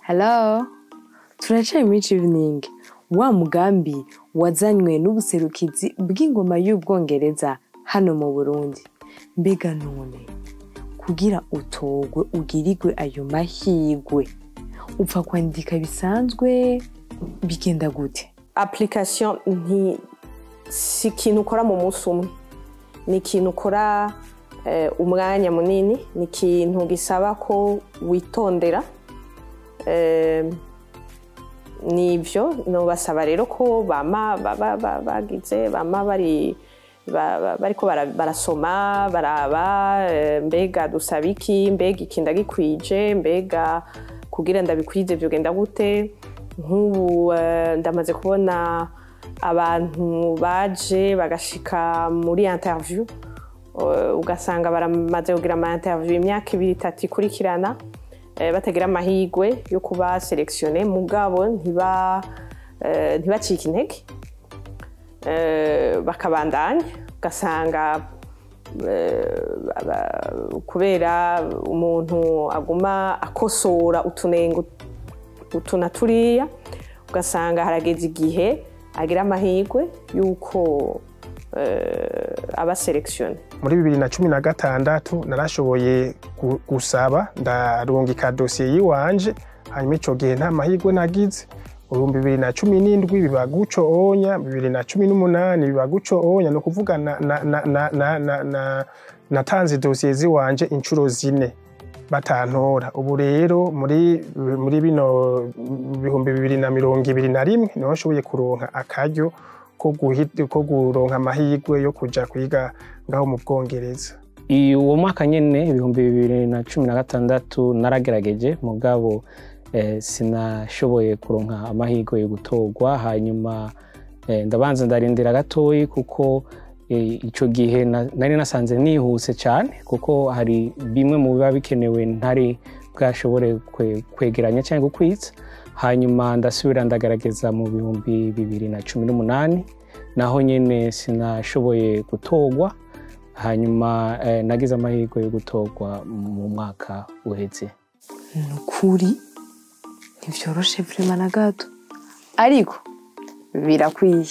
Hello, turacari muri Chevening, wa mugambi wazanywe n'ubuserukizi bw'ingoma y'Ubwongereza hano mu Burundi. Mbega none kugira utogwe ugirirwe ayo mahigwe, upfa kwandika bisanzwe, bigenda gute? Application nti si ikintu ukora mu munsi umwe, ni ikintu ukora umwanya munini, ni ikintu gisaba ko witondera. Nivyo nobasaba rero ko bama bagize bama bari bariko barasoma, baraba mbega dusaba iki, mbega iki ndagikwije, mbega kugira ndabikwize vyogenda gute. Nk'ubu ndamaze kubona abantu baje bagashika muri interview, ugasanga baramaze kugira ama interview imyaka 2, 3 ikurikirana, batagira amahirwe yo kuba sélectionné, mugabo ntibacike intege, bakabandanya, ugasanga kubera umuntu aguma akosora utunengo utu na turiya, ugasanga harageze igihe agira amahirwe yuko aba sélectionné. Muri 2016 narashoboye gusaba, ndarungika dosiye yiwanje, hanyuma ico gihe nta mahirwe nagize. 2017 biba guco onya, 2018 biba guco onya. Ni ukuvuga natanze dosiye ziwanje inshuro 4 batantora. Ubu rero muri bino 2021 niho nshoboye kuronka akaryo ko kuronka amahirwe yo kuja kwiga ngaho mu Bwongereza. Uwo mwaka nyene 2016 naragerageje, mugabo sinashoboye kuronka amahirwe yo gutorwa. Hanyuma ndabanza ndarindira gatoyi, kuko ico gihe nari nasanze nihuse cyane, kuko hari bimwe mu biba bikenewe ntari bwashobore kwegeranya cyangwa gukwiza. Hanyuma ndasubira ndagerageza mu 2018, naho nyene sinashoboye gutorwa. Hanyuma nagize amahirwe yo gutorwa mu mwaka uheze. Ni ukuri ntivyoroshe vraiment na gato, ariko birakwiye.